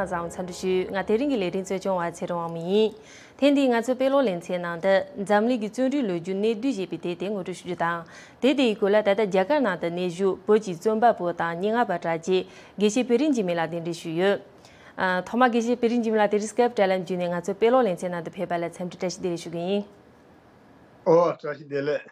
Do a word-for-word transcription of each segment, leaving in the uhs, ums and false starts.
བཟང་འཚམས་འདྲི་ཞུ། ང་དེ་རིང་གི་ལས་རིམ་གཙོ་སྐྱོང་བ་ཚེ་རིང་དབང་མོ་ཡིན། ཐེངས་འདིའི་ང་ཚོའི་དཔེ་ཀློག་ལེ་ཚན་ནང་དུ་འཛམ་གླིང་གི་རྩོམ་རིག་ལོ་རྒྱུས་གནད་བསྡུས་ཞེས་པའི་དེབ་དེ་ངོ་སྤྲོད་ཞུ་རྒྱུ་དང་། དེབ་དེའི་སྐོར་ལ་ད་ལྟ་རྒྱ་གར་ནང་དུ་གནས་བཞུགས་བོད་ཀྱི་རྩོམ་པ་པོ་དང་སྙན་ངག་པ་གྲགས་ཅན་དགེ་བཤེས་བེ་རི་འཇིགས་མེད་ལགས་གདན་འདྲེན་ཞུས་ཡོད། ཨ། ཐོག་མར་དགེ་བཤེས་བེ་རི་འཇིགས་མེད་ལགས་དེ་རིང་སྐེབ་དྲ་ལམ་བརྒྱུད་ནས་ང་ཚོའི་དཔེ་ཀློག་ལེ་ཚན་ནང་དུ་ཕེབས་པ་ལ་འཚམས་འདྲི་བཀྲ་ཤིས་བདེ་ལེགས་ཞུ་གི་ཡིན། ཨོ། བཀྲ་ཤིས་བདེ་ལེགས།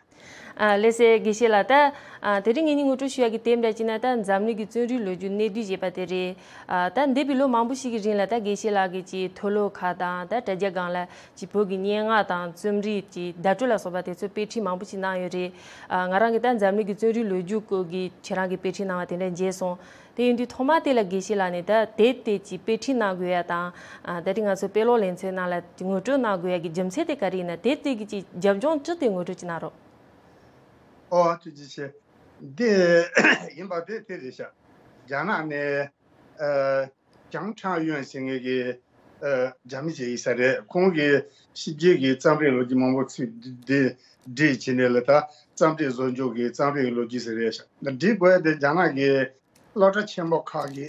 ཨ། ལགས་སོ། དགེ་བཤེས་ལགས། ད། ཨ། དེ་རིང་ངེད་གཉིས་ངོ་སྤྲོད་ཞུ་ཡག་གི་དེབ་འདྲ་ཅིག་ན་ད་འཛམ་གླིང་གི་རྩོམ་རིག་ལོ་རྒྱུས་གནད་བསྡུས་ཞེས་པ་དེ་རེད། ཨ། ད་འདས་པའི་ལོ་མང་པོ་ཞིག་གི་རིང་ལ་ད་དགེ་བཤེས་ལགས་ཀྱིས་ཅིག་མཐོ་སློབ་ཁག་དང་ད་དྲ་རྒྱ་སྒང་ལ་ཅིག་བོད་ཀྱི་སྙན་ངག་དང་རྩོམ་རིག་ཅིག་བརྡ་སྤྲོད་ལ་སོགས་པ་དེ་ཚོ་དཔེ་ཁྲིད་མང་པོ་ཞིག་གནང་ཡོད་རེད། ཨ། ང་རང་གིས་ད་འཛམ་གླིང་གི་རྩོམ་རིག་ལོ་རྒྱུས་སྐོར་གྱི་ཁྱེད་རང་གིས་དཔེ་ཁྲིད་གནང་བ་དེ་འདྲ་མཇལ་སོང་། དེ་ཡིན་དུས་ཐོག་མ་དེ་ལ་དགེ་བཤེས་ལགས་ནས་ད་དེབ་དེ་ཅིག་དཔེ་ཁྲིད་གནང་དགོས་ཡ་དང་། ཨ། ད་རེས་ང་ཚོ་དཔེ་ཀློག་ལེ་ཚན་ནང་ལ་ངོ་སྤྲོད་གནང་དགོས་ཡ་གི་རྒྱུ་མཚན་དེ་ག་རེ་ཡིན་ན། དེབ་དེ་གི་ཅིག་རྒྱབ་ལྗོངས་ཅིག་དེ་ངོ་སྤྲོད་ཅིག་གནང་རོགས། ཨོ། ཐུགས་རྗེ་ཆེ། འདི་ཡིན་པ་དེ་དེ་རེད་ཤག་རྒྱ་ནག་ནས། ཨ། ཅང་ཁྲང་ཡོན་ཟེར་མཁན་གྱི། ཨ། རྒྱ་མི་ཅིག་ཡིན་ས་རེད། ཁོང་གིས་ཕྱི་རྒྱལ་གྱི་རྩོམ་རིག་ལོ་རྒྱུས་མང་པོ་ཚུར་བསྒྲིགས་བྱས་ནས་ལ་ད་རྩོམ་རིག་བཟོ་འཇོག་གི་རྩོམ་རིག་ལོ་རྒྱུས་ཟེར་རེད་ཤག་བསྒྲིགས་དགོས་ཡ་དེ་རྒྱ་ནག་གི་སློབ་གྲྭ་ཆེན་མོ་ཁག་གི་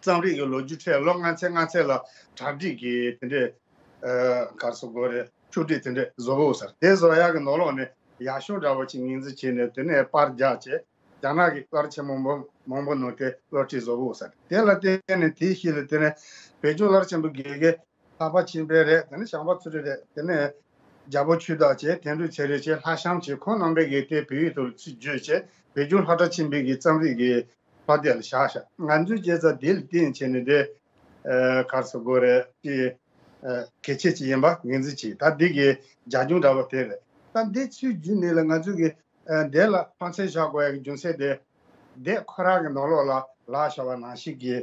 རྩོམ་རིག་གི་ལོ་རྒྱུས་ཁྲོད་ལོ་ལྔ་ཚན་ལྔ་ཚན་ལ་གྲ་སྒྲིག་གི་དེ་འདྲས། ཨ། ག་རེ་ཟེར་དགོས་རེད། ཕྱོགས་སྒྲིག་དེ་འདྲས་བཟོ་དགོས་ས་རེད། དེ་བཟོ་ཡག་གི་ནང་ལོགས་ནས་ཡག་ཤོས་འདྲ་བོ་ཅིག་ངོས་འཛིན་བྱས་ནས་དེ་ནས་པར་རྒྱག་བྱས། རྒྱ་ནག་གི་སློབ་གྲྭ་ཆེན་མོ་མང་པོ་ནང་དེ་སློབ་ཁྲིད་བཟོ་དགོས་ས་རེད། དེ་ལ་བརྟེན་ནས་དེའི་ཤུལ་ལ་དེ་ནས་བོད་ལྗོངས་སློབ་གྲྭ་ཆེན་པོའི་དགེ་རྒན་ལྷག་པ་ཆོས་འཕེལ་རེད། དེ་ནས་བྱམས་པ་ཚུལ་ཁྲིམས་རེད། དེ་ནས་རྒྱལ་པོ་ཆོས་བདག་བྱས། དོན་གྲུབ་ཚེ་རིང་བྱས། ལྷ་ཤམ་བྱས། ཁོང་རྣམ་པས་གི་དེ་བོད་ཡིག་ཐོག་ལ་ཚུར་བསྒྱུར་བྱས། བོད་ལྗོངས་སློབ་གྲྭ་ཆེན་པོའི་གི་རྩོམ་རིག་གི་ཕ་སྡེ་ལ་བཞག་ཤག་ང་ཚོས་བྱས་ཙང་དེ་ལ་བརྟེན་བྱས་ནས་དེ། ཨ། ག་རེ་ཟེར་དགོས་རེད། དེ། ཨ། གལ་ཆེ་ཅིག་ཡིན་པ་ངོས་འཛིན་བྱས། ད་འདི་གི་རྒྱབ་ལྗོངས་འདྲ་བོ་དེ་རེད། ད་འདི་ཚུར་བསྒྱུར་ནས་ལ་ང་ཚོས་གི། ཨ། འདི་ལ་ཕན་ཚུན་བཞག་དགོས་ཡ་གི་རྒྱུ་མཚན་དེ། འདི་ཁོ་རང་གི་ནང་ལོགས་ལ་ལབ་བཞག་པ་ནང་བཞིན་གྱི།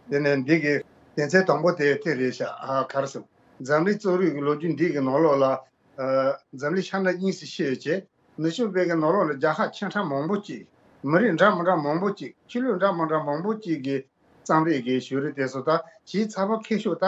དེ་ནས་འདི་གི་དོན་ཚན་དང་པོ་དེ་དེ་རེད་ཤག་ཨ། ག་རེ་ཟེར། འཛམ་གླིང་རྩོམ་རིག་གི་ལོ་རྒྱུས་འདི་གི་ནང་ལོགས་ལ། ཨ། འཛམ་གླིང་ཤར་ནུབ་གཉིས་སུ་ཕྱེ་བྱས། ནུབ་ཕྱོགས་པའི་གི་ནང་ལོགས་ལ་རྒྱལ་ཁབ་ཆེ་ཕྲ་མང་པོ་ཅིག་མི་རིགས་འདྲ་མི་འདྲ་མང་པོ་ཅིག་ཆོས་ལུགས་འདྲ་མི་འདྲ་མང་པོ་ཅིག་གི་རྩོམ་རིག་གི་ཞུ་རིགས་དེ་ཚོ་ད་ཇི་ཚ་བ་ཁེ་ཤོག་ད་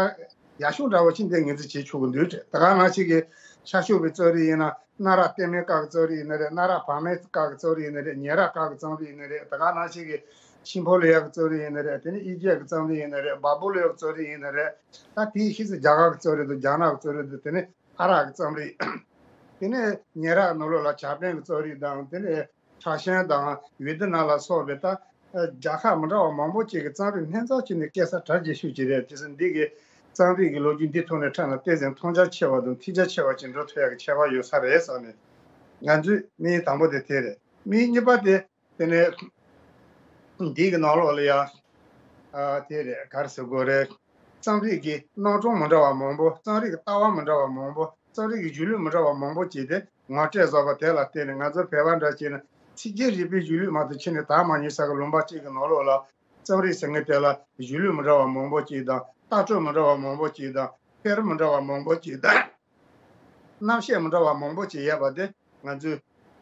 ཡག་ཤོས་འདྲ་བོ་ཅིག་འདི་ངོས་འཛིན་བྱེད་ཆོག་གི་འདུག་དེ་ག་ནང་བཞིན་གྱི་ཤར་ཕྱོགས་པའི་རྩོམ་རིག་ཡིན་ན། གནའ་རབས་བརྟན་མའི་སྐབས་ཀྱི་རྩོམ་རིག་ཡིན་ན་རེད། གནའ་རབས་བར་མའི་སྐབས་ཀྱི་རྩོམ་རིག་ཡིན་ན་རེད། ཉེ་རབས་སྐབས་ཀྱི་རྩོམ་རིག་ཡིན་ན་རེད། དེ་ག་ནང་བཞིན་གྱི་ཤིང་ཕོ་ལོ་ཡ་གི་རྩོམ་རིག་ཡིན་ན་རེད། དེ་ནས་ཨི་ཇིབ་ཀྱི་རྩོམ་རིག་ཡིན་ན་རེད། བ་བུ་ལོ་ཡ་གི་རྩོམ་རིག་ཡིན་ན་རེད། ད་དེའི་ཕྱིས་སུ་རྒྱ་གར་གྱི་རྩོམ་རིག་དང་། རྒྱ་ནག་གི་རྩོམ་རིག་དང་། དེ་ནས་ཨ་རག་གི་རྩོམ་རིག་དེ་ནས་ཉེ་རབས་ནང་ལོགས་ལ་ཇ་པན་གྱི་རྩོམ་རིག་དང་། དེ་ནས་ཁྲའོ་ཞན་དང་ཝེ་ཏི་ནམ་ལ་སོགས་པའི་ད་རྒྱལ་ཁབ་མི་འདྲ་བ་མང་པོ་ཅིག་གི་རྩོམ་རིག་སྣ་ཚོགས་ཅིག་ནས་སྐད་ཆ་གྲགས་ཆེ་ཤོས་ཅིག་རེད། དེ་ཚོ་འདི་གི་རྩོམ་རིག་གི་ལོ་རྒྱུས་འདི་ཐོག་ནས་ཕྲན་ལ་ཏོག་ཙམ་མཐོང་རྒྱ་ཆེ་བ་དང་ཐོས་རྒྱ་ཆེ་བ་ཅིག་འགྲོ་ཐུབ་ཡག་གི་ཁྱད་པར་ཡོད་ས་རེད་བསམ་ནས། ང་ཚོའི་དམིགས་ཡུལ་དང་པོ་དེ་དེ་རེད། དམིགས་ཡུལ་གཉིས་པ་དེ། དེ་ནས་འདི་གི་ནང་ལོགས་ལ་ཡ། ཨ། དེ་རེད། ག་རེ་ཟེར་དགོས་རེད། རྩོམ་རིག་གི་སྣང་སྟོང་མི་འདྲ་བ་མང་པོ། རྩོམ་རིག་གི་ལྟ་བ་མི་འདྲ་བ་མང་པོ། རྩོམ་རིག་གི་གཞུང་ལུགས་མི་འདྲ་བ་མང་པོ་བྱས་ཏེ་ངོ་སྤྲོད་བཟོས་པ་དེ་ལ་བརྟེན་ནས། ང་ཚོ་བོད་པ་འདྲ་བྱས་ན་ཕྱི་རྒྱལ་རིག་པའི་གཞུང་ལུགས་མ་གཏོགས་ཁྱོན་ནས་དར་མ་ཉུལ་ས་གི་ལུང་པ་གཅིག་གི་ནང་ལོགས་ལ། རྩོམ་རིག་ཟེར་མཁན་དེ་ལ་གཞུང་ལུགས་མི་འདྲ་བ་མང་པོ་གཅིག་དང་། ལྟ་གྲུབ་མི་འདྲ་བ་མང་པོ་གཅིག་དང་། དཔེ་རིས་མི་འདྲ་བ་མང་པོ་གཅིག་དང་། རྣམ་བཤད་མི་འདྲ་བ་མང་པོ་གཅིག་ཡོད་པ་དེ་ང་ཚོའི་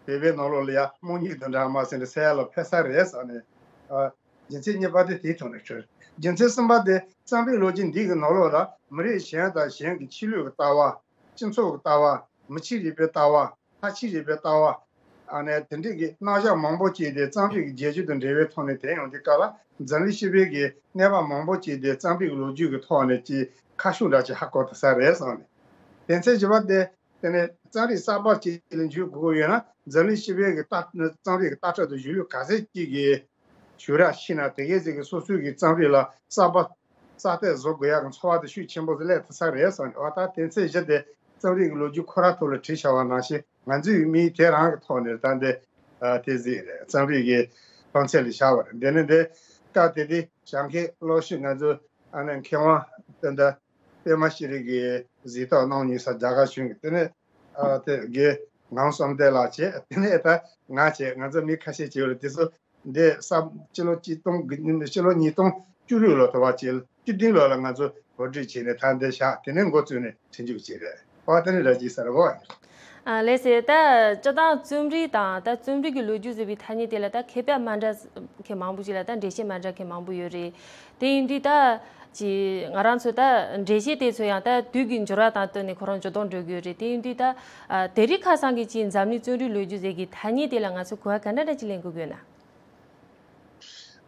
བོད་པའི་ནང་ལོགས་ལ་ཡ་རྨོངས་རྒྱུ་དང་འདྲ་མ་ཟེར་ནས་ཟེར་ཡ་ལ་ཕེབས་ས་རེད་བསམ་ནས། ཨ། རྒྱུ་མཚན་གཉིས་པ་དེ་དེའི་ཐོག་ནས་ཤོད། རྒྱུ་མཚན་གསུམ་པ་དེ། རྩོམ་རིག་ལོ་རྒྱུས་འདི་གི་ནང་ལོགས་ལ་མི་རིགས་གཞན་དང་གཞན་གྱི་ཆོས་ལུགས་ཀྱི་ལྟ་བ། སྤྱི་ཚོགས་ཀྱི་ལྟ་བ། མི་ཆོས་རིག་པའི་ལྟ་བ། ལྷ་ཆོས་རིག་པའི་ལྟ་བ། ཨ་ནི་དེ་འདྲས་ཀྱི་རྣམ་གཞག་མང་པོ་ཅིག་དེ་རྩོམ་རིག་གི་རྒྱལ་རྒྱུད་དང་འབྲེལ་བའི་ཐོག་ནས་དེ་ཡོང་དུས་སྐབས་ལ། འཛམ་གླིང་སྤྱི་པའི་གི་གནས་བབ་མང་པོ་ཅིག་དེ་རྩོམ་རིག་གི་ལོ་རྒྱུས་ཀྱི་ཐོག་ནས་ཅིག་ཁ་ཤུགས་འདྲ་ཅིག་ཧ་གོ་ཐུབ་ས་རེད་བསམ་ནས། དེ་ཚེ་བཞི་པ་དེ། དེ་ནས་རྩོམ་རིག་གསར་པ་ཅིག་ལ་འཇུག་དགོས་ཡོད་ན། འཛམ་གླིང་སྤྱི་པའི་གི་ལྟ། རྩོམ་རིག་གི་ལྟ་གྲུབ་དང་གཞུང་ལུགས་ག་ཚད་ཅིག་གི་ཞུ་རག་ཤེས་ན། དེ་གས་ཟིག་གི་སོ་སོའི་གི་རྩོམ་རིག་ལ་གསར་པ་གསར་གཏོད་བཟོ་དགོས་ཡག་གི་ཚོར་བ་དེ་ཤུགས་ཆེན་པོ་ཟིག་སླེབས་ཐུབ་ས་རེད་བསམ་ནས། འོ་ད་དེ་ཚེ་བཞི་དེ་རྩོམ་རིག་གི་ལོ་རྒྱུས་ཁོ་རང་ཐོག་ལ་བྲིས་བཞག་པ་ནང་བཞིན། ང་ཚོའི་མིའི་དེ་རང་གི་ཐོག་ནས་ད་འདི། ཨ། དེ་ཟིག་རེད། རྩོམ་རིག་གི་ཕན་ཚུན་ལ་བཞག་པ་རེད། དེ་ནས་འདི་སྐབས་དེ་དུས་བྱང་ཁའི་གློག་ཤུགས་ང་ཚོ་ཨ་ནི་མཁས་དབང་སྤེན་པ། པདྨ་ཤྲི་རི་གིས་གཟིགས་རྟོག་གནང་མྱོང་ས། རྒྱ་གར་གཞུང་གིས། དེ་ནས། ཨ། དེ་གའི་ངག་དབང་བསམ་གཏན་ལགས་བྱས། དེ་ནས་ད་ང་བྱས། ང་ཚོ་མི་ཁ་ཤས་བྱས་ཡོད་རེད། དེ་ཚོ་འདི་ས་སྤྱི་ལོ་གཅིག་སྟོང་། སྤྱི་ལོ་ཉིས་སྟོང་བཅུ་དྲུག་ལོ་དུ་བ་བྱས། བཅུ་བདུན་ལོ་ལ་ང་ཚོ་གོ་སྒྲིག་བྱས་ནས་ད་འདི་བཞག་དེ་ནས་འགོ་བཙུགས་ནས་འཕྲིན་སྤྱོད་བྱས་རེད། ཨོ། དེ་ནས་ར་ཅིག་ས་ར་བོ། ཨ། ལགས་སེ། ད་སྤྱིར་བཏང་རྩོམ་རིག་དང་ད་རྩོམ་རིག་གི་ལོ་རྒྱུས་ཟེར་བའི་ཐ་སྙད་དེ་ལ་ད་མཁས་པ་མ་འདྲ་མཁན་མང་པོ་ཞིག་ལ་ད་འགྲེལ་བཤད་མ་འདྲ་མཁན་མང་པོ་ཡོད་རེད། དེ་ཡིན་དུས་ད་ཅི་ང་རང་ཚོ་ད་འགྲེལ་བཤད་དེ་ཚོ་ཡང་ད་དུས་ཀྱི་འགྱུར་བ་དང་བསྟུན་ནས་ཁོ་རང་འགྱུར་ལྡོག་འགྲོ་གི་ཡོད་རེད། དེ་ཡིན་དུས་ད། ཨ། དེ་རིང་ཁ་སང་གི་ཅི་འཛམ་གླིང་རྩོམ་རིག་ལོ་རྒྱུས་ཟེར་གི་ཐ་སྙད་དེ་ལ་ང་ཚོ་གོ་བ་ག་འདྲ་འདྲ་ཅིག་ལེན་དགོས་ཀྱི་ཡོད་ན།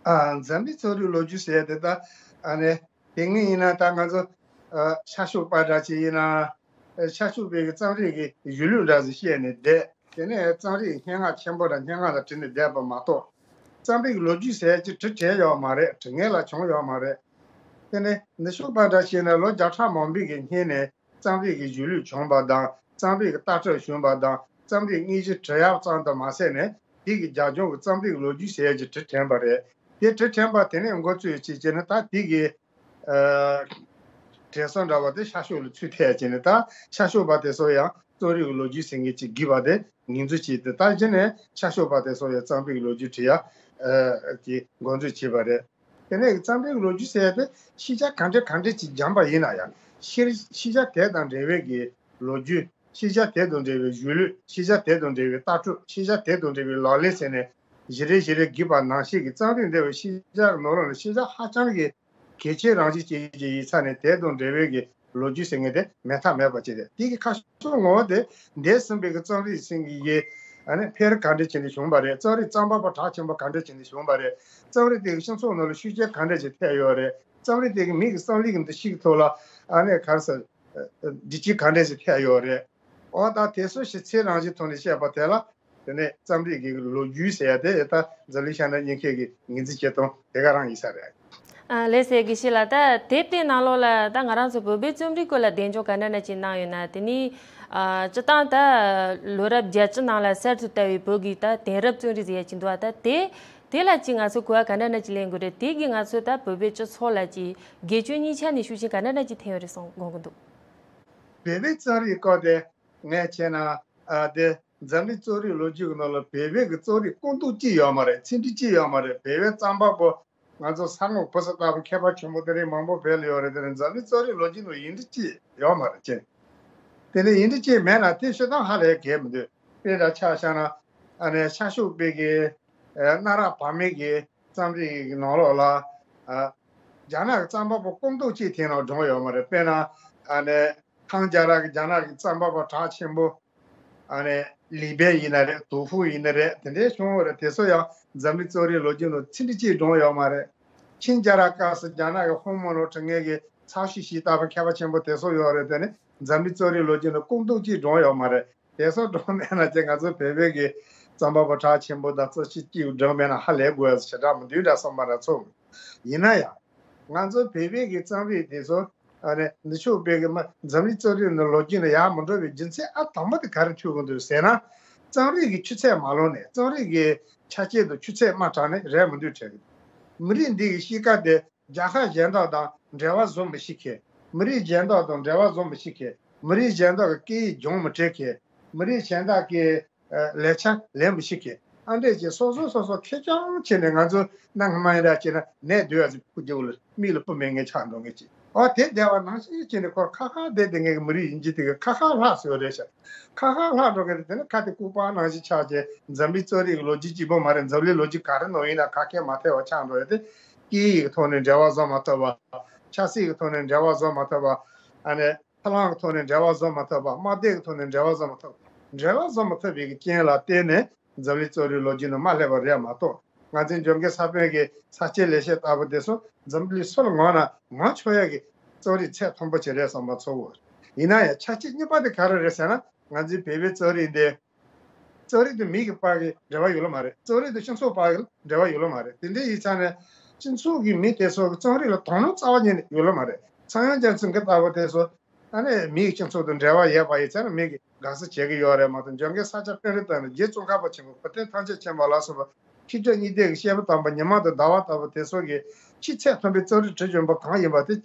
ཨ། འཛམ་གླིང་རྩོམ་རིག་ལོ་རྒྱུས་ཟེར་དེ་ད་ཨ་ནི། དེ་སྔོན་ཡིན་ན་ད་ང་ཚོ་ཨ་ཤར་ཕྱོགས་པ་འདྲ་ཅིག་ཡིན་ན། ཨ་ཤར་ཕྱོགས་པའི་གི་རྩོམ་རིག་གི་གཞུང་ལུགས་འདྲ་ཞིག་བཤད་ནས་བསྡད། དེ་ནས་རྩོམ་རིག་སྙན་ངག་ཆེན་པོ་དང་སྙན་ངག་དང་བྲིས་ནས་བསྡད་པ་མ་གཏོགས། རྩོམ་རིག་ལོ་རྒྱུས་ཟེར་ཡ་ཅིག་བྲི་དྲན་ཡོད་མ་རེད། བྲི་མཁན་ལ་བྱུང་ཡོད་མ་རེད། དེ་ནས་འདི་ཕྱོགས་པ་འདྲ་བྱས་ན་ལོ་བརྒྱ་ཕྲག་མང་པོའི་གི་སྔོན་ནས་རྩོམ་རིག་གི་གཞུང་ལུགས་བྱུང་བ་དང་། རྩོམ་རིག་གི་ལྟ་གྲུབ་བྱུང་བ་དང་། རྩོམ་རིག་དངོས་གཞི་བྲི་ཡག་ཙམ་དུ་མ་ཟད་ནས། དེ་གི་རྒྱབ་ལྗོངས་ཀྱི་རྩོམ་རིག་ལོ་རྒྱུས་ཟེར་ཡ་ཅིག་བྲི་དྲན་པ་རེད། དེ་བྲི་དྲན་པ་དེ་ནས་འགོ་བཙུགས་བྱས་བྱས་ནས་ད་དེ་གི་ཨ་དྲན་གསོ་འདྲ་བ་དེ་ཤར་ཕྱོགས་ལ་ཚུད་ཐལ་བྱས་ནས། ད་ཤར་ཕྱོགས་པ་དེ་ཚོ་ཡང་རྩོམ་རིག་གི་ལོ་རྒྱུས་ཟེར་མཁན་ཅིག་བརྒྱུད་པ་དེ་ངོས་འཛིན་བྱས་ཏེ། ད་གཞི་ནས་ཤར་ཕྱོགས་པ་དེ་ཚོ་ཡང་རྩོམ་རིག་གི་ལོ་རྒྱུས་བྲི་ཡ་ཨ་ཀྱི་འགོ་འཛུགས་བྱས་པ་རེད། དེ་ནས་རྩོམ་རིག་གི་ལོ་རྒྱུས་ཟེར་ཡ་དེ་ཤེས་བྱ་ག་འདྲ་ག་འདྲ་ཅིག་སྦྱངས་པ་ཡིན་ན་ཡང་། ཤེས་ཤེས་བྱ་དེ་དང་འབྲེལ་བའི་གི་ལོ་རྒྱུས། ཤེས་བྱ་དེ་དང་འབྲེལ་བའི་གཞུང་ལུགས། ཤེས་བྱ་དེ་དང་འབྲེལ་བའི་ལྟ་གྲུབ། ཤེས་བྱ་དེ་དང་འབྲེལ་བའི་ལག་ལེན་ཟེར་ནས་བཞི་རེ་བཞི་རེ་བརྒྱུད་པ་ནང་བཞིན་གྱི། རྩོམ་རིག་འདི་བའི་ཤེས་བྱ་གི་ནང་ལོགས་ནས་ཤེས་བྱ་ཧ་ཅང་གི་གལ་ཆེ་རང་བཞིན་ཅན་ཅིག་ཡིན་ཙང་ནས། དེ་དང་འབྲེལ་བའི་གི་ལོ་རྒྱུས་ཟེར་མཁན་དེ་མེད་ཐབས་མེད་པ་ཅིག་རེད། དེ་གི་ཁ་ཕྱོགས་ངོ་བོ་དེ་འདས་ཟིན་པའི་གི་རྩོམ་རིག་ཟེར་མཁན་གྱི་ཨ་ནི་འཕེལ་རིམ་ག་འདྲ་བྱས་ནས་བྱུང་བ་རེད། རྩོམ་རིག་རྩོམ་པ་པོ་གྲགས་ཆེན་པོ་ག་འདྲ་བྱས་ནས་བྱུང་བ་རེད། རྩོམ་རིག་དེ་གི་སྤྱི་ཚོགས་ནང་ལ་ཤུགས་རྐྱེན་ག་འདྲ་ཅིག་ཐེབས་ཡོད་རེད། རྩོམ་རིག་དེ་གི་མི་གི་སེམས་ལ་གི་འདུ་ཤེས་ཀྱི་ཐོག་ལ་ཨ་ནི་ག་རེ་ཟེར། འདུ་ཤེས་ག་འདྲ་ཅིག་ཐེབས་ཡོད་རེད། འོ་ད་དེ་ཚོ་ཞིབ་ཚགས་རང་བཞིན་ཐོག་ནས་བཤད་པ་དེ་ལ། དེ་ནས་རྩོམ་རིག་གི་ལོ་རྒྱུས་ཟེར་ཡ་དེ་ད་འཛམ་གླིང་ཤར་ནུབ་གཉིས་ཀའི་གི་ངོས་འཛིན་བྱེད་སྟངས་དེ་ག་རང་ཡིན་ས་རེད། ཨ་ལགས་སོ། དགེ་བཤེས་ལགས། ད་དེབ་དེའི་ནང་ལོགས་ལ་ད་ང་རང་ཚོ་བོད་པའི་རྩོམ་རིག་སྐོར་ལ་གདེང་འཇོག་ག་འདྲ་འདྲ་ཅིག་གནང་ཡོད་ན། དེ་ནི་ཨ་སྤྱིར་བཏང་ད་ལོ་རབས་བརྒྱད་ཅུ་ནང་ལ་གསར་དུ་དར་བའི་བོད་ཀྱི་ད་དེང་རབས་རྩོམ་རིག་ཟེར་ཡ་ཅིག་འདུག་པ། ད་དེ་དེ་ལ་ཅིག་ང་ཚོ་གོ་བ་ག་འདྲ་འདྲ་ཅིག་ལེན་དགོས་རེད། དེ་གིས་ང་ཚོ་ད་བོད་པའི་སྤྱི་ཚོགས་ལ་ཅིག་སྒེར་གཅོད་གཉིས་ཆ་ནས་ཤུགས་རྐྱེན་ག་འདྲ་འདྲ་ཅིག་ཐེབས་ཡོད་རེད་བསམ་དགོངས་ཀྱི་འདུག། བོད་པའི་རྩོམ་རིག་སྐོར་དེ་ངས་བྱས་ན། ཨ་དེ་འཛམ་གླིང་རྩོམ་རིག་ལོ་རྒྱུས་ཀྱི་ནང་ལ་བོད་པའི་གི་རྩོམ་རིག་སྐུ་མདུན་གཅིག་ཡོད་མ་རེད། ཚིག་འབྲུ་གཅིག་ཡོད་མ་རེད། བོད་པའི་རྩོམ་པ་པོ་ང་ཚོ་ས་འོག་བོད་ས་ལྟ་བུ་མཁས་པ་ཆེན་པོ་དེ་རིང་མང་པོ་བོད་ལ་ཡོད་རེད། དེ་ནི་འཛམ་གླིང་རྩོམ་རིག་ལོ་རྒྱུས་ནང་ཡིན་འདྲ་གཅིག་ཡོད་མ་རེད་ཅེ། དེ་ནི་ཡིན་འདྲ་གཅིག་མེད་ན་དེ་ཤོད་སྟངས་ཧ་ལས་གལ་མི་འདུག། དཔེར་ན་ཆ་བཞག་ན། ཨ་ནི་ཤར་ཕྱོགས་པའི་གི་ཨ་གནའ་རབས་བར་མའི་གི་རྩོམ་རིག་གི་ནང་ལོགས་ལ། ཨ་རྒྱ་ནག་གི་རྩོམ་པ་པོ་སྐུ་མདུན་གཅིག་དེའི་ནང་བགྲངས་ཡོད་མ་རེད། དཔེར་ན་ཨ་ནི་ཐང་རྒྱལ་རབས་ཀྱི་རྒྱ་ནག་གི་རྩོམ་པ་པོ་གྲགས་ཆེན་པོ། ཨ་ནི་ལི་པན་ཡིན་ན་རེད། ཏུའུ་ཧྥུ་ཡིན་ན་རེད། དེ་འདྲའི་བྱུང་བ་རེད། དེ་ཚོ་ཡང་འཛམ་གླིང་རྩོམ་རིག་ལོ་རྒྱུས་ནང་ཚིག་འབྲུ་གཅིག་བགྲངས་ཡོད་མ་རེད། ཆིང་རྒྱལ་རབས་སྐབས་སུ་རྒྱ་ནག་གི་ཧོང་མོ་ལོ་བྲི་མཁན་གྱི་ཚའོ་ཤི་ཤི་ལྟ་བུ་མཁས་པ་ཆེན་པོ་དེ་ཚོ་ཡོད་རེད། དེ་ནི་འཛམ་གླིང་རྩོམ་རིག་ལོ་རྒྱུས་ནང་སྐུ་མདུན་གཅིག་བགྲངས་ཡོད་མ་རེད། དེ་ཚོ་བགྲངས་མེད་ན་ཅིག་ང་ཚོ་བོད་པའི་གི་རྩོམ་པ་པོ་གྲགས་ཆེན་པོ་དང་ཚོ་ཅིག་གཅིག་བགྲངས་མེད་ན་ཧ་ལས་དགོས་ཞེ་དྲག་མི་འདུག་འདྲ་བསམ་པ་འདྲ་ཚོར། ཡིན་ན་ཡང་། ང་ཚོ་བོད་པའི་གི་རྩོམ་རིག་དེ་ཚོ་ཨ་ནི་འདི་ཕྱོགས་པའི་གི་མ་འཛམ་གླིང་རྩོམ་རིག་ནང་ལོ་རྒྱུས་ནང་ཡར་མི་འགྲོ་བའི་རྒྱུ་མཚན་ཨ་དང་པོ་དེ་ག་རེ་འཁྱུད་དགོས་འདུག་ཟེར་ན། རྩོམ་རིག་གི་ཆུ་ཚད་མ་ལོངས་ནས། རྩོམ་རིག་གི་ཆ་རྐྱེན་དང་ཆུ་ཚད་མ་དྲངས་ནས་རེད་མི་འདུག་དྲན་གི། མི་རིགས་འདི་གི་གཤིས་ཀ་དེ་རྒྱལ་ཁབ་གཞན་དག་དང་འབྲེལ་བ་བཟོ་མི་ཤེས་མཁན། མི་རིགས་གཞན་དག་དང་འབྲེལ་བ་བཟོ་མི་ཤེས་མཁན། མི་རིགས་གཞན་དག་གི་སྐད་ཡིག་སྦྱོང་མི་འདོད་མཁན། མི་རིགས་གཞན་དག་གི་ཨ་ལས་འཆར་ལེན་མི་ཤེས་མཁན། ཨ་འདྲས་ཀྱི་སོ་སོ་སོ་སོ་ཁེར་རྐྱང་བྱས་ནས། ང་ཚོ་གནའ་སྔ་མ་ཡིན་འདྲ་བྱས་ན་ནས་སྡོད་ཡ་ཟིག་ཕུག་རྒྱུ་ལ་མིག་ལ་སྤུ་མེད་མཁན་ཆགས་འགྲོ་མཁན་ཅིག། ཨོ་དེ་བསྡད་པ་ནང་བཞིན་བྱས་ནས་ཁོ་ཁ་ཁ་བསྡད་བསྡད་མཁན་གྱི་མི་རིགས་ཡིན་གྱི། དེ་གི་ཁ་ཁ་ལྷག་སོང་རེད་ཤག། ཁ་ཁ་ལྷག་འགྲོ་མཁན་དེ་ནི་ཁ་དེ་ལྐུགས་པ་ནང་བཞིན་ཆགས་བྱས། འཛམ་གླིང་རྩོམ་རིག་གི་ལོ་རྒྱུས་གཅིག་པོ་མ་རེད། འཛམ་གླིང་ལོ་རྒྱུས་ག་རེ་ནང་ཡིན་ན་ཁ་སྐད་མ་ཐེ་བ་ཆགས་འགྲོ་ཡ་དེ། སྐད་ཡིག་གི་ཐོག་ནས་འབྲེལ་བ་བཟོ་མ་ཐུབ་པ། ཆབ་སྲིད་ཀྱི་ཐོག་ནས་འབྲེལ་བ་བཟོ་མ་ཐུབ་པ། ཨ་ནི། ཐབས་ལམ་གྱི་ཐོག་ནས་འབྲེལ་བ་བཟོ་མ་ཐུབ་པ། དམག་སྡེ་གི་ཐོག་ནས་འབྲེལ་བ་བཟོ་མ་ཐུབ། འབྲེལ་བ་བཟོ་མ་ཐུབ་པའི་གི་རྐྱེན་ལ་བརྟེན་ནས་འཛམ་གླིང་རྩོམ་རིག་ལོ་རྒྱུས་ནང་མར་སླེབས་པ་རེད་མ་གཏོགས། ང་ཚོའི་འཇོན་སྐལ་གསར་པའི་གི་ས་སྐྱེས་ལེགས་བཤད་ལྟ་བུ་དེ་ཚོ་འཛམ་གླིང་སུ་ལ་ངོ་ན་ངོ་ཆོག་ཡ་གི་རྩོམ་རིག་ཚད་མཐོན་པོ་ཅིག་རེད་བསམ་པ་ཚོར་གི། ཡིན་ན་ཡང་ཆ་རྐྱེན་གཉིས་པ་དེ་ག་རེ་རེད་ཟེར་ན། ང་ཚོའི་བོད་པའི་རྩོམ་རིག་འདི། རྩོམ་རིག་དེ་མི་གི་བར་གྱི་འབྲེལ་བ་ཡོད་ལ་མ་རེད། རྩོམ་རིག་དེ་སྤྱི་ཚོགས་བར་གྱི་འབྲེལ་བ་ཡོད་ལ་མ་རེད། དེ་འདྲ་ཡིན་ཙང་ནས་སྤྱི་ཚོགས་ཀྱི་མི་དེ་ཚོ་གི་རྩོམ་རིག་ལ་དོ་སྣང་རྩ་བ་ཉིད་ནས་ཡོད་ལ་མ་རེད། ཚངས་དབྱངས་རྒྱ་མཚོ་གི་ལྟ་བུ་དེ་ཚོ་ཨ་ནི་མིའི་སྤྱི་ཚོགས་དང་འབྲེལ་བ་ཡོད་པ་ཡིན་ཙང་ནས་མི་གིས་དགའ་བསུ་བྱེད་ཀྱི་ཡོད་རེད་མ་གཏོགས། འཇོན་སྐལ་ས་སྐྱ་པཎྜི་ཏ་ནས་རྗེ་ཙོང་ཁ་པ་ཆེན་པོ་བུ་སྟོན་ཐམས་ཅད་མཁྱེན་པ་ལ་སོགས་པ་ཆིག་སྒྲིལ་གཉིས་ལྡན་གྱི་སྐྱེས་བུ་དམ་པ་ཉི་མ་དང་ཟླ་བ་ལྟ་བུ་དེ་ཚོ་གི་ཆེས་ཚད་མཐོན་པོའི་རྩོམ་རིག་བྲིས་བྱོན་པ་གང་ཡིན་པ་དེ།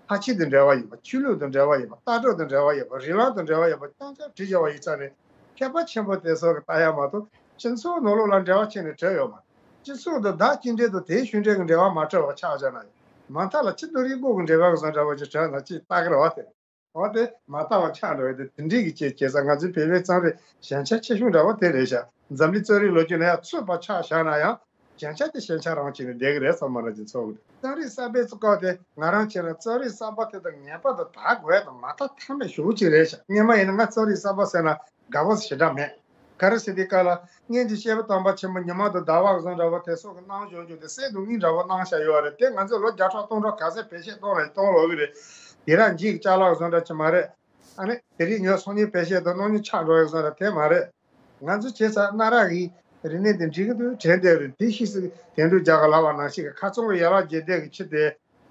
ལྷ་ཆོས་དང་འབྲེལ་བ་ཡོད་པ། ཆོས་ལུགས་དང་འབྲེལ་བ་ཡོད་པ། ལྟ་གྲུབ་དང་འབྲེལ་བ་ཡོད་པ། རིགས་ལམ་དང་འབྲེལ་བ་ཡོད་པ་རྐྱང་རྐྱང་བྲིས་བཞག་པ་ཡིན་ཙང་ནས། མཁས་པ་ཆེན་པོ་དེ་ཚོ་གི་ལྟ་ཡ་མ་གཏོགས་སྤྱི་ཚོགས་ནང་ལོགས་ལ་འབྲེལ་བ་ཁྱོན་ནས་བྲལ་ཡོད་མ་རེད། སྤྱི་ཚོགས་དང་བདག་གཅིག་འབྲེལ་དང་དེའི་གཞུང་འབྲེལ་གྱི་འབྲེལ་བ་མ་བྲལ་བ་ཆགས་བཞག་ན་ཡང་། མ་མཐའ་ལ་ཕྱི་དང་རིག་སྒོ་གི་འབྲེལ་བ་གི་བཟོ་འདྲ་བ་ཅིག་བྲལ་ན་ཅིག་ལྟ་གི་རེད་བ་དེ། འོ་དེ་མ་ལྟ་བ་ཆགས་འགྲོ་བས། དེ་དེ་འདྲའི་གི་ཅིག་བྱས་ཙང་ང་ཚོའི་བོད་པའི་རྩོམ་རིག་ཞན་ཆ་ཆེ་ཤོས་འདྲ་བ་དེ་རེད་ཤག། འཛམ་གླིང་རྩོམ་རིག་ལོ་རྒྱུས་ན་ཡང་ཚུད་པ་ཆགས་བཞག་ན་ཡང་། ཞན་ཆ་དེ་ཞན་ཆ་རང་བྱས་ནས་བསྡད་ཀྱི་རེད་བསམ་པ་རང་ཅིག་ཚོར་གི་འདུག། རྩོམ་རིག་གསར་པའི་སྐོར་དེ་ང་རང་བྱས་ན་རྩོམ་རིག་གསར་པ་དེ་དང་ངེས་པར་དུ་དར་དགོས་དང་མ་དར་ཐབས་མེད་ཞེ་པོ་ཅིག་རེད་ཤག། སྔོན་མ་ཡིན་ན་ང་རྩོམ་རིག་གསར་པ་ཟེར་ན་དགའ་པོ་ཞེ་དྲག་མེད། ག་རེ་ཟེར་དུས་སྐབས་ལ་སྔོན་གྱི་སྐྱེས་བུ་དམ་པ་ཆེན་པོ་ཉི་མ་དང་ཟླ་བ་གི་བཟོ་འདྲ་བོ་དེ་སོགས་ཀྱི་གནང་སྦྱོང་རྒྱུ་དེ་གསེར་དང་དངུལ་འདྲ་བོ་གནང་བཞག་ཡོད་རེད། དེ་ང་ཚོས་ལོ་བརྒྱ་ཕྲག་སྟོང་ཕྲག་ག་ཚད་བེད་སྤྱོད་གཏོང་རེད་གཏོང་ལོག་གི་རེད། དེ་རང་འཇིག་ཅ་ལག་བཟོ་འདྲ་ཅིག་མ་རེད། ཨ་ནི་དེ་རིང་ཉོས་སང་ཉིན་བེད་སྤྱོད་དང་གནངས་ཉིན་ཆག་འགྲོ་ཡག་བཟོ་འདྲ་དེ་མ་རེད། ང་ཚོ་བྱས་ཙང་གནའ་རབས་ཀྱི་རིག་གནས་དེ་འགྲིག་གི་འདུག་དྲན་བསྡད་རེད། དེ་ཤི་སི་དེ་འདྲ་རྒྱ་གར་ལབ་པ་ནང་བཞིན་གྱི་ཁ་ཚང་གི་ཡ་རབས་རྒྱལ་སྡེ་གི་ཆེད་དེ།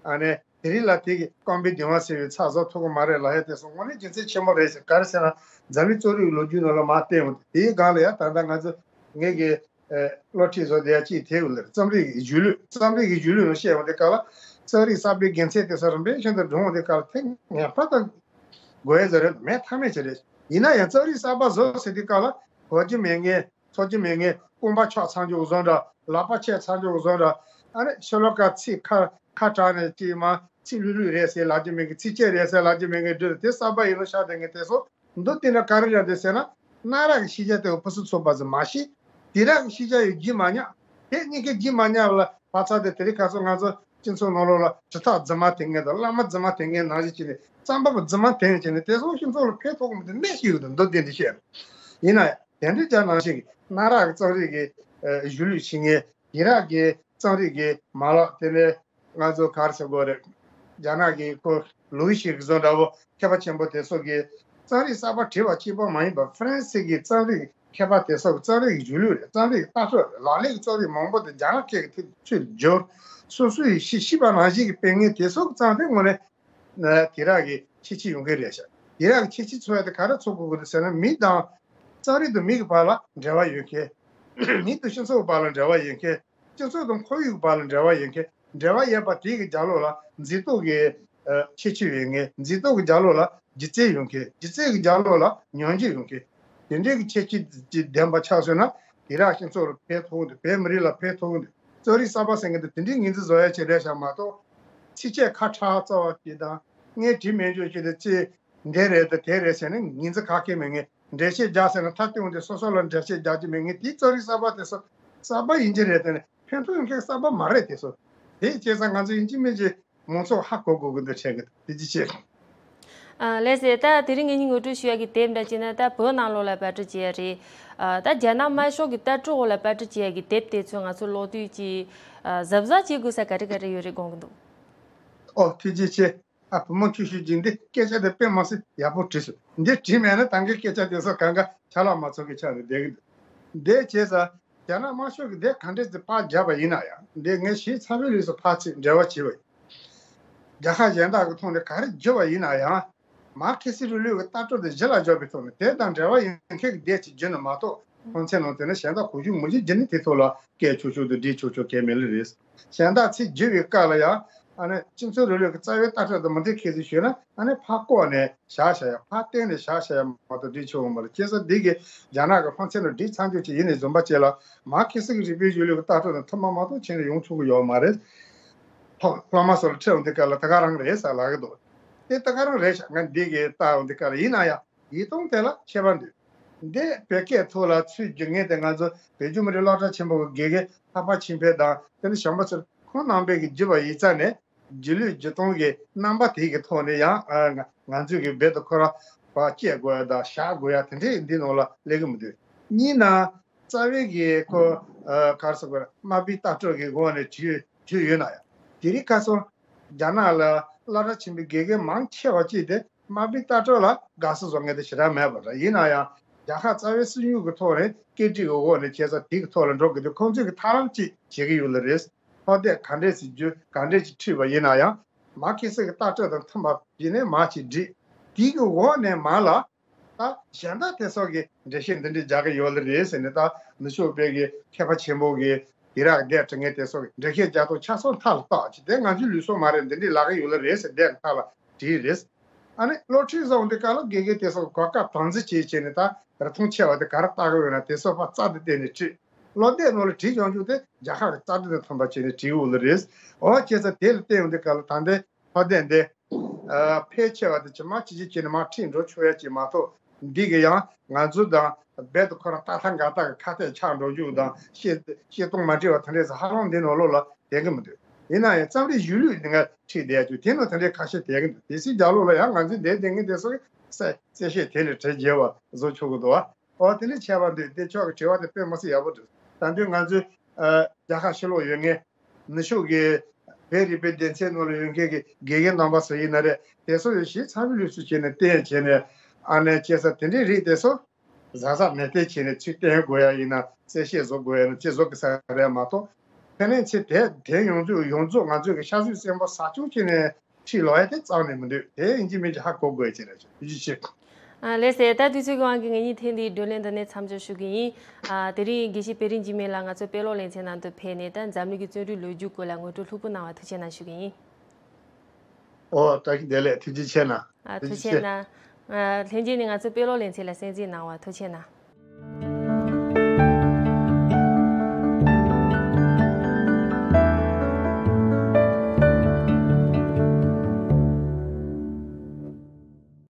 ཨ་ནི་དེ་རིང་ལ་དེ་གི་རྐང་པའི་གདིང་བ་ཟེར་བའི་ཚགས་བཟོ་ཐུབ་ཀྱི་མ་རེད་ལབ་ཡ་དེ་ཚོ་དངོས་གནས་རྒྱུ་མཚན་ཆེན་པོ་རེད་ཟེར། ག་རེ་ཟེར་ན་འཛམ་གླིང་རྩོམ་རིག་གི་ལོ་རྒྱུས་ནང་ལ་མར་བལྟས་འོང་དུས་དེའི་སྒང་ལ་ཡ་ད་ལྟ་ང་ཚོ་ངེད་ཀྱི་ཨ་སློབ་ཁྲིད་བཟོ་བསྡད་ཡ་གཅིག་དེ་ཡོད་ལ། རྩོམ་རིག་གི་གཞུང་ལུགས། རྩོམ་རིག་གི་གཞུང་ལུགས་ནང་བཤད་འོང་དུས་སྐབས་ལ་རྩོམ་རིག་གསར་པའི་དགེ་མཚན་དེ་ཚོ་རིམ་པས་བཞིན་དུ་འགྲོ་འོང་དུས་སྐབས་ལ་དེ་ངེས་པར་དུ་དགོས་ཡ་ཟེར་རེད། མེད་ཐབས་མེད་ཅིག་རེད། ཡིན་ན་ཡང་རྩོམ་རིག་གསར་པ་བཟོ་ཟེར་དུས་སྐབས་ལ་གོ་རྒྱུ་མེད་མཁན། ཚོར་རྒྱུ་མེད་མཁན། རྐང་པ་ཆག་ཚར་འཇོག་བཟོ་འདྲ། ལག་པ་ཆད་ཚར་འཇོག་བཟོ་འདྲ། ཨ་ནི་ཤོ་ལོ་ཀ་ཚིག་ཁ་ཁ་གྲགས་ནས་ཅིག་མ་ཚིག་ལྷུག་ལྷུག་རེད་ཟེར་ལབ་རྒྱུ་མེད་མཁན། ཚིགས་བཅད་རེད་ཟེར་ལབ་རྒྱུ་མེད་མཁན་འདྲ་དེ་གསར་པ་ཡིན་ནོ་ཤག་དེ་ངས་དེ་ཚོ་མདོར་བསྟན་ན་ག་རེ་རེད་འདུག་ཟེར་ན། གནའ་རབས་ཀྱི་ཤེས་བྱ་དེ་ཕུན་སུམ་ཚོགས་པ་ཟིག་མ་ཤེས། དེང་རབས་ཀྱི་ཤེས་བྱ་ཡང་བརྒྱུད་མ་མྱངས། དེ་གཉིས་ཀ་བརྒྱུད་མ་མྱངས་ལ་བབས་ཚར་དུས་དེ་རིང་ཁ་སང་ང་ཚོ་སྤྱི་ཚོགས་ནང་ལོགས་ལ་གྲུབ་མཐའ་རྫུན་མ་དེ་ངན་དང་བླ་མ་རྫུན་མ་དེ་ངན་ནང་བཞིན་བྱས་ནས། རྩོམ་པ་པོ་རྫུན་མ་དེ་ངན་བྱས་ནས་དེ་ཚོ་སྤྱི་ཚོགས་ལ་ཕན་ཐོགས་མི་འདུག་གནས་ཤིག་ཡོད་དུ་མདོར་བསྟན་ཏེ་བཤད། ཡིན་ན་ཡང་དེ་འདྲའི་རྒྱ་ནང་བཞིན་གྱི་གནའ་རབས་ཀྱི་རྩོམ་རིག་གི་ཨ་གཞུང་ལུགས་ཤེས་མཁན། དེང་རབས་ཀྱི་རྩོམ་རིག་གི་མ་ལག་དེ་ནས་ང་ཚོ་ག་རེ་ཟེར་དགོས་རེད། རྒྱ་ནག་གི་ཁོ་ལུའུ་ཞི་གི་བཟོ་འདྲ་བོ་མཁས་པ་ཆེན་པོ་དེ་ཚོ་གིས་རྩོམ་རིག་གསར་པ་བྲིས་པ་གཅིག་པོ་མ་ཡིན་པར་ཧྥ་རན་སི་གི་རྩོམ་རིག་མཁས་པ་དེ་ཚོ་གི་རྩོམ་རིག་གི་གཞུང་ལུགས་རེད། རྩོམ་རིག་གི་ལྟ་གྲུབ་རེད། ལག་ལེན་གྱི་རྩོམ་རིག་མང་པོ་དེ་རྒྱ་ནག་སྐད་ཀྱི་ཐོག་ཚུར་བསྒྱུར། སོ་སོས་ཤེས་ཤེས་པ་ནང་བཞིན་གྱི་དཔེ་ངན་དེ་ཚོ་གི་རྩོམ་དེ་དངོས་གནས་དེང་རབས་ཀྱི་ཁྱད་ཆོས་ཡོང་གི་རེད་ཤག་དེང་རབས་ཀྱི་ཁྱད་ཆོས་འཚོལ་ཡ་དེ་ག་རེ་འཚོལ་དགོས་ཀྱི་འདུག་ཟེར་ན། མི་དང་རྩོམ་རིག་དང་མི་གི་བར་ལ་འབྲེལ་བ་ཡོད་མཁན། མི་དང་སྤྱི་ཚོགས་བར་ལ་འབྲེལ་བ་ཡོད་མཁན། སྤྱི་ཚོགས་དང་ཁོར་ཡུག་བར་ལ་འབྲེལ་བ་ཡོད་མཁན། འབྲེལ་བ་ཡོད་པ་དེ་གི་རྒྱབ་ལོགས་ལ་མཛེས་སྡུག་གི་ཨ་ཁྱད་ཆོས་ཡོད་མཁན། མཛེས་སྡུག་གི་རྒྱབ་ལོགས་ལ་སྒྱུ་རྩལ་ཡོད་མཁན། སྒྱུ་རྩལ་གི་རྒྱབ་ལོགས་ལ་ཉམས་འགྱུར་ཡོད་མཁན། དེ་འདྲའི་གི་ཁྱད་ཆོས་ཀྱི་ལྡན་པ་ཆགས་སོང་ན། དེང་རབས་སྤྱི་ཚོགས་ལ་ཕན་ཐོགས་འདུག་བོད་མི་རིགས་ལ་ཕན་ཐོགས་འདུག་རྩོམ་རིག་གསར་པ་ཟེར་མཁན་དེ་དེ་འདྲའི་ངོས་འཛིན་བཟོ་ཡ་ཅིག་རེད་ཤག་མ་གཏོགས། ཚིགས་བཅད་ཁ་ཁྲག་རྩ་བ་ཅིག་དང་། སྔོན་བྲིས་མེད་འཇོག་ཅིག་དང་། ཅིག་འདི་རེད་དང་དེ་རེད་ཟེར་ནས་ངོས་འཛིན་ག་གེ་མེད་མཁན། འགྲེལ་བཤད་རྒྱག་ཟེར་ན་མཐའ་སྟོན་དེ་སོ་སོ་ལ་འགྲེལ་བཤད་རྒྱག་རྒྱུ་མེད་མཁན། དེའི་རྩོམ་རིག་གསར་པ་དེ་ཚོ་གསར་པ་ཡིན་གྱི་རེད་དེ། ཕན་ཐོགས་ཡོད་མཁན་གསར་པ་མ་རེད་དེ་ཚོ། དེ་བྱས་ཙང་ང་ཚོ་ཡིན་གཅིག་མིན་གཅིག་མང་ཚོགས་ཧ་གོ་དགོས་ཀྱི་འདུག་དྲན་གྱི་འདུག་དེ་ཅི་བྱེད། ཨ་ལགས་སེ། ད་དེ་རིང་ངེད་གཉིས་ངོ་སྤྲོད་ཞུ་ཡ་གི་དེབ་འདྲ་བྱས་ན་ད་བོད་ནང་ལོགས་ལ་པར་སྐྲུན་བྱས་ཡ་རེད། ཨ་ད་རྒྱ་ནག་དམར་ཤོག་གི་ལྟ་གྲུབ་འོག་ལ་པར་སྐྲུན་བྱས་ཡ་གི་དེབ་དེ་ཚོ་ང་ཚོ་ཀློག་དུས་ཀྱི་ཨ་གཟབ་གཟབ་བྱེད་དགོས་ས་ག་རེ་ག་རེ་ཡོད་རེད་དགོངས་ཀྱི་འདུག་ཨོ་ཐུགས་རྗེ་ཆེ། ཨ་བུ་མོ་ཁྱོད་ཤོད་ཀྱི་འདི་སྐད་ཆ་དེ་དཔེ་མ་སྲིད་ཡག་པོ་དྲིས་སོང་། འདི་དྲིས་མེད་ན་ད་གིན་སྐད་ཆ་དེ་ཚོ་གང་ག་ཆ་ལག་མ་ཚང་གི་ཆགས་ནས་བསྡད་ཀྱི་འདུག་འདི་བྱས་ཙང་རྒྱ་ནག་དམར་ཤོག་གི་དེབ་ག་འདྲས་ཅིག་ཕར་བརྒྱབ་པ་ཡིན་ན་ཡང་། འདི་ངས་ཞིབ་ཚགས་པོའི་ལུགས་སུ་ཕར་ཚུར་འབྲེལ་བ་བྱས་པ་ཡིན། རྒྱལ་ཁབ་གཞན་དག་གི་ཐོག་ནས་ག་རེ་བརྒྱབ་པ་ཡིན་ན་ཡང་། མར་ཁེ་སི་རིང་ལུགས་ཀྱི་ལྟ་གྲུབ་དེ་གཞི་ལ་འཇོག་པའི་ཐོག་ནས་དེ་དང་འབྲེལ་བ་ཡོད་མཁན་གྱི་དེབ་ཅིག་བརྒྱུད་ནས་མ་གཏོགས། ཕོན་ཆེན་ནང་དེ་ནས་གཞན་དག་གོ་རྒྱུ་མི་རྒྱུ་བརྒྱུད་ནས་དེ་ཐོག་ལ་སྐད་ཆོག་ཆོག་དང་འབྲི་ཆོག་ཆོག་གལ་མེད་ལེ་རེད། གཞན་དག་ཚིག་བརྒྱུད་པའི་སྐབས་ལ་ཡང་། ཨ་ནི་སྤྱི་ཚོགས་རིང་ལུགས་ཀྱི་རྩ་བའི་ལྟ་གྲུབ་དང་མི་མཐུན་ཁེ་ཟིག་ཞུས་ན། ཨ་ནི་ཕར་བཀོག་ནས་བཞག་བཞག་ཡ། ཕར་བཏོན་ནས་བཞག་བཞག་ཡ་མ་གཏོགས་འབྲི་ཆོག་གི་མ་རེད། བྱས་ཙང་འདི་གི་རྒྱ་ནག་གི་ཕོན་ཆེན་ལ་འབྲི་ཚར་འཇོག་ཅིག་ཡིན་ནས་བཟུང་པ་བཅས་ལ། མར་ཁེ་སི་གི་རིག་པའི་གཞུང་ལུགས་ཀྱི་ལྟ་གྲུབ་དང་མཐུན་པ་མ་གཏོགས་ཕྱིན་ནས་ཡོང་ཆོག་གི་ཡོད་མ་རེད། ཐོག་སློབ་མ་ཚོ་ལ་ཁྲིད་འོང་དུས་སྐབས་ལ་ད་ག་རང་རེད་ཟེར་ལབ་ཀྱི་འདུག་དེ་ད་ག་རང་རེད་ཤག་ང་འདི་གི་ལྟ་འོང་དུས་སྐབས་ལ་ཡིན་ན་ཡང་ཡིག་ཐོག་དེ་ལ་ཁྱད་པར་འདུག་འདི་བོད་སྐད་ཐོག་ལ་ཚུར་བསྒྱུར་མཁན་དེ་ང་ཚོ་བོད་བརྒྱུད་མི་རིགས་སློབ་གྲྭ་ཆེན་པོ་གི་དགེ་རྒན་ལྷག་པ་ཆོས་འཕེལ་དང་། དེ་ནས་གཞན་པ་ཚོར་ཁོང་རྣམ་པས་ཀྱི་བསྒྱུར་བ་ཡིག་ཚང་ནས་བསྒྱུར་ལུགས་བསྒྱུར་སྟངས་ཀྱི་རྣམ་པ་དེ་གི་ཐོག་ནས་ཡང་ཨ་ང་ང་ཚོས་ཀྱི་རྦད་དེ་ཁོ་རང་ཕར་བསྐྱལ་དགོས་ཡ་དང་བཞག་དགོས་ཡ་དེ་འདྲས་འདི་ནང་ལ་སླེབས་ཀྱི་མི་འདུག་གཉིས་ན། རྩ་བའི་གི་ཁོ་ཨ་ག་རེ་ཟེར་དགོས་རེད། དམར་པོའི་ལྟ་གྲུབ་ཀྱི་སྒོ་ནས་བྲིས་བྲིས་ཡོད་ན་ཡང་། དེ་རིང་ཁ་སང་རྒྱ་ནག་ལ་སློབ་གྲྭ་ཆེན་པོའི་དགེ་རྒན་མང་ཆེ་བ་ཅིག་དེ་དམར་པོའི་ལྟ་གྲུབ་ལ་དགའ་བསུ་བཟོ་མཁན་དེ་ཞེ་དྲག་མེད་པ་འདྲ། ཡིན་ན་ཡང་རྒྱལ་ཁབ་རྩ་བའི་སྲིད་གཞུང་གི་ཐོག་ནས་སྐད་འཕྲིན་གྱི་འོག་ནས་བྱས་ཙང་དེ་གི་ཐོག་ལ་འགྲོ་དགོས་དུས་ཁོང་ཚོས་ཀྱི་ཐབས་ལམ་ཅིག་བྱེད་ཀྱི་ཡོད་ལེ་རེད། ཕབ་དེབ་ག་འདྲས་ཅིག་བརྒྱུད་ག་འདྲས་ཅིག་བྲིས་པ་ཡིན་ན་ཡང་། མར་ཁེ་སི་གི་ལྟ་གྲུབ་དང་མཐུན་པ་ཡིན་ནའི་མར་ཅིག་བྲིས། དེ་གི་འོག་ནས་མར་ལ། ད་གཞན་དག་དེ་ཚོ་གིས་འགྲེལ་བཤད་འདི་འདྲས་རྒྱག་གི་ཡོད་ལེ་རེད་ཟེར་ནས། ད་ནུབ་ཕྱོགས་པའི་གི་མཁས་པ་ཆེན་པོ་གིས་དེང་རབས་དེབ་འབྲི་མཁན་དེ་ཚོ་གིས་འགྲེལ་བཤད་རྒྱག་སྟངས་ཆ་ཚང་མཐའ་ལ་བརྟག་ཅིག་དེ་ང་ཚོའི་ལུགས་སྲོལ་མ་རེད། འདི་འདྲས་ལབ་ཀྱི་ཡོད་ལེ་རེད་ཟེར་དེབ་མཐའ་ལ་བྲིས་རེད། ཨ་ནི་སློབ་ཁྲིད་སོང་དུས་སྐབས་ལ་དགེ་རྒན་དེ་ཚོ་གོ་སྐབས་དམ་འཛིན་བྱེད་བྱས་ནས། ད་རིགས་མཐོང་ཆེ་བ་དེ་ག་རེ་ལྟ་གི་ཡོད་ན་དེ་ཚོ་ཕར་རྩལ་དུ་བཏོན་ནས་བྲིས། སློབ་དེབ་ནང་ལ་བྲིས་ཡོང་རྒྱུ་དེ་རྒྱལ་ཁབ་ཀྱི་རྩལ་འདོན་དང་མཐུན་པ་བྱས་ནས་བྲིས་ཡོད་ལེ་རེད། འོ་བྱས་ཙང་དེ་ལ་བལྟས་ཡོང་དུས་སྐབས་ལ་ད་ལྟའི་ཕབ་དེབ་འདི། ཨ་ཕལ་ཆེ་བ་དེ་ཇི་མ་ཇི་བཞིན་བྱས་ནས་མར་ཁྲིད་འགྲོ་ཆོག་ཡ་ཅིག་མ་གཏོགས། འདི་གི་ཡང་ང་ཚོ་དང་རྦད་དེ་ཁོ་རང་ལྟ་སྟངས་འགལ་སྟངས་ཀྱི་ཁ་གཏད་ཆགས་འགྲོ་རྒྱུ་དང་། བཤད་བཤད་སྟངས་མ་འགྲིག་པ་དེ་འདྲས་ཧ་ལམ་འདི་ནང་ལོགས་ལ་ལྡན་གྱི་མི་འདུག་ཡིན་ན་ཡང་རྩོམ་རིག་གཞུང་ལུགས་འདི་ང་ཁྲིད་བསྡད་ཡ་ཅིག་དེ་ནང་དེ་འདྲའི་ཁ་ཤས་ལྡན་གྱི་འདུག་དེ་སྲིད་རྒྱབ་ལོགས་ལ་ཡང་ང་ཚོའི་འདིར་བསྡད་མཁན་དེ་ཚོ་གིས་གསལ་གསལ་བཤད་དེ་ལས་བྲེལ་རྒྱས་པ་བཟོ་ཆོག་གི་འདུག་བ། འོ་དེ་འདྲ་བྱས་པ་འདུག་དེ་ཁྱོད་ཀྱི་དྲི་བ་དེ་དཔེ་མི་སྲིད་ཡག་པོ་འདུག་ད་དུང་ང་ཚོའི་ཨ་རྒྱལ་ཁབ་ཕྱི་ལོགས་ཡོད་མཁན་ནུབ་ཕྱོགས་ཀྱི་བོད་རིག་པའི་སྡེ་ཚན་ནང་ལ་ཡོད་མཁན་གྱི་དགེ་རྒན་རྣམ་པ་ཚོ་ཡིན་ན་རེད། དེ་ཚོ་ཡང་ཞིབ་ཚགས་པའི་ལུགས་སུ་བྱས་ནས་བསྟན་བྱས་ནས་ཨ་ནེ་སྐྱེ་ས་དེ་འདྲའི་རིགས་དེ་ཚོ་གཟབ་གཟབ་ནན་ཏན་བྱས་ནས་ཚུར་བསྟན་དགོས་ཡ་ཡིན་ན། གསལ་བཤད་བཟོ་དགོས་ཡ་ཡིན་ན་ཅི་བཟོ་གི་ས་རེད་མ་གཏོགས། དེ་ནས་ཚེ་དེ་དེ་ཡོངས་རྫོགས་ཡོངས་རྫོགས་ང་ཚོའི་གི་ཤ་ཟོས་སེམས་པ་ཟ་སྐྱོང་བྱས་ནས་ཁྲིད་ལོག་ཡ་དེ་རྩ་ནས་མི་འདུག་དེ་ཡིན་གཅིག་མིན་གཅིག་ཧ་གོ་དགོས་ཡ་ཅིག་རེད། ཐུགས་རྗེ་ཆེ། ཨ་ལགས་སེ། ད་དུས་ཚོད་ཀྱི་དབང་གིས་ངེད་གཉིས་ཐེངས་འདིའི་བགྲོ་གླེང་འདི་ནས་མཚམས་འཇོག་ཞུ་གི་ཡིན། ཨ་དེ་རིང་དགེ་བཤེས་དཔལ་རི་འཇིགས་མེད་ལགས་ང་ཚོ་དཔེ་ཀློག་ལེ་ཚན་ནང་དུ་ཕེབས་ནས་ད་འཛམ་གླིང་གི་བརྩོན་འགྲུས་ལོ་རྒྱུས་སྐོར་ལ་ངོ་སྤྲོད་ལྷུག་པོ་གནང་བར་ཐུགས་རྗེ་གནང་ཞུ་གི་ཡིན། ཨོ་བཀྲ་ཤིས་བདེ་ལེགས། ཐུགས་རྗེ་ཆེ་གནང་། ཨ་ཐུགས་རྗེ་ཆེ་གནང་། ཨ་ལྷན་རྒྱས་ནས་ང་ཚོ་དཔེ་ཀློག་ལེ་ཚན་ལ་གསན་གཟིགས་གནང་བར་ཐུགས་རྗེ་གནང་།